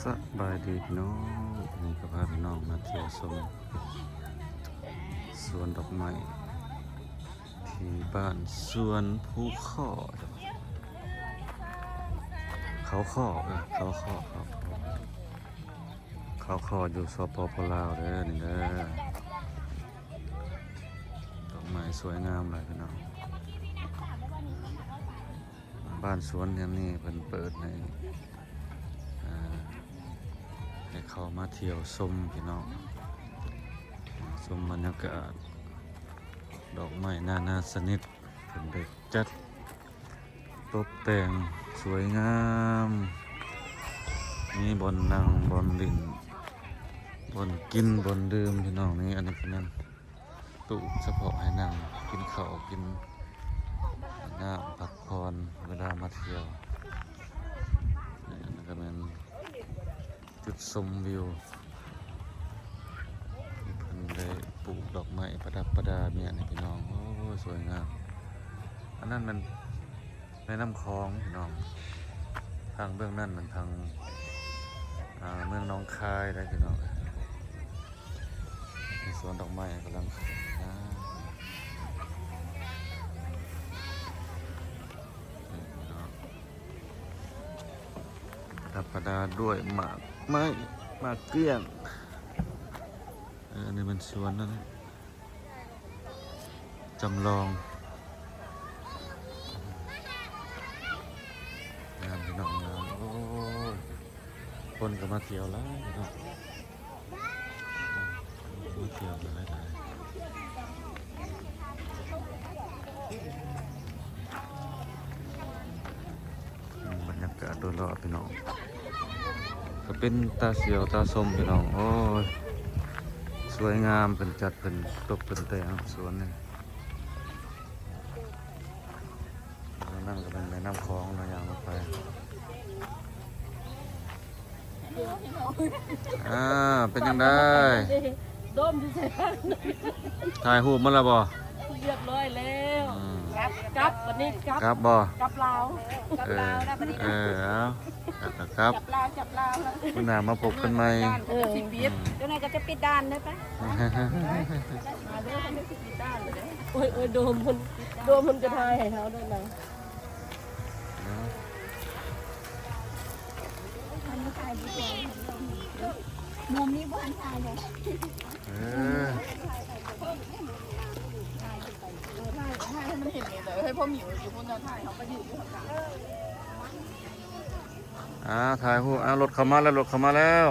ສະບາຍດີພີ່ນ້ອງ, ມື້ນີ້ກໍພາພີ່ນ້ອງມາທ່ຽວຊົມສວນດອກໄມ້ທີ່ບ້ານສວນພູຄໍ້ ເຂົາຄໍ້ ເອີ ເຂົາຄໍ້ ເຂົາຄໍ້ ເຂົາຄໍ້ ຢູ່ ສປປ ລາວ ເດີ ນີ້ເດີ. ດອກໄມ້ສວຍງາມຫຼາຍພີ່ນ້ອງ. ບ້ານສວນແຫ່ງນີ້ເພິ່ນເປີດໃຫ້ ເອີ ໃຫ້ເຂົ້າມາທ່ຽວຊົມພີ່ນ້ອງ, ຊົມບັນຍາກາດ ດອກໄມ້ນານາຊະນິດ ເພິ່ນໄດ້ຈັດຕົບແຕ່ງສວຍງາມ, ມີບ່ອນນັ່ງ ບ່ອນຫຼິ້ນ ບ່ອນກິນ ບ່ອນດື່ມພີ່ນ້ອງ. ນີ້ ອັນນີ້ກໍແມ່ນ ໂຕະສະເພາະໃຫ້ນັ່ງກິນເຂົ້າກິນນ້ຳ ພັກຜ່ອນເວລາມາທ່ຽວ. ອັນນັ້ນກໍແມ່ນຈຸດຊົມວິວ ທີ່ເພິ່ນໄດ້ປູກດອກໄມ້ປະດັບປະດາເມຍນີ້ພີ່ນ້ອງ. ໂອ້ຍ ສວຍງາມ. ອັນນັ້ນແມ່ນ ແມ່ນ້ຳຂອງພີ່ນ້ອງ, ທາງເບື້ອງນັ້ນແມ່ນທາງ ອ່າ ເມືອງໜອງຄາຍໄດ໋ພີ່ນ້ອງ. ສວນດອກໄມ້ກຳລັງ ອ່າ ປະດັບປະດາດ້ວຍໝາກໄມ້ ໝາກກ້ຽງ. ເອີ ອັນນີ້ແມ່ນສວນນັ້ນ ຈຳລອງ ງາມພີ່ນ້ອງ ງາມ. ໂອ້ຍ ຄົນກໍມາທ່ຽວຫຼາຍເນາະ, ມາທ່ຽວກັນຫຼາຍໆ. ບັນຍາກາດໂດຍລອບພີ່ນ້ອງ ກໍເປັນຕາສຽວຕາຊົມພີ່ນ້ອງ. ໂອ້ຍ ສວຍງາມ, ເພິ່ນຈັດ ເພິ່ນຕົກ ເພິ່ນແຕ່ງສວນນີ້. ທາງນັ້ນກໍເປັນແມ່ນ້ຳຂອງເນາະ, ຍ່າງລົງໄປ. ອ່າ ເປັນຈັ່ງໃດ? ໂດມຢູ່ໃສ? ຖ່າຍຮູບມາແລ້ວບໍ່? ຮຽບຮ້ອຍແລ້ວ. ອືມ ກັບ ກັບ ບັດນີ້ກັບ ກັບບໍ່? ກັບລາວ ກັບລາວແລ້ວບັດນີ້. ເອີ ເອົາ ກັບ ກັບ ຈັບລາວ ຈັບລາວ. ມື້ໜ້າມາພົບກັນໃໝ່. ເອີ ຊິປິດ ອືມ ເຈົ້ານາຍກໍຈະປິດດ່ານເດີປະ. ມາເດີ ເຂົາຈະຊິປິດດ່ານເດີ. ໂອ້ຍ ໂອ້ຍ ໂດມເພິ່ນ ໂດມເພິ່ນຈະຖ່າຍໃຫ້ເຮົາເດີນະ. ອັນນີ້ຖ່າຍດີກວ່າ ມຸມນີ້ບໍ່ທັນຖ່າຍເລີຍ. ເອີ ເອີ ຖ່າຍ ຖ່າຍໃຫ້ມັນເຫັນນີ້ແຫຼະ. ເອີ ໃຫ້ພໍ່ໝີຢູ່ພຸ້ນນະ ຖ່າຍ ເຮົາກໍຢູ່ຢູ່ຂ້າງກາງ. ອ່າ ຖ່າຍຮູບ. ອ່າ ລົດເຂົ້າມາແລ້ວ ລົດເຂົ້າມາແລ້ວ.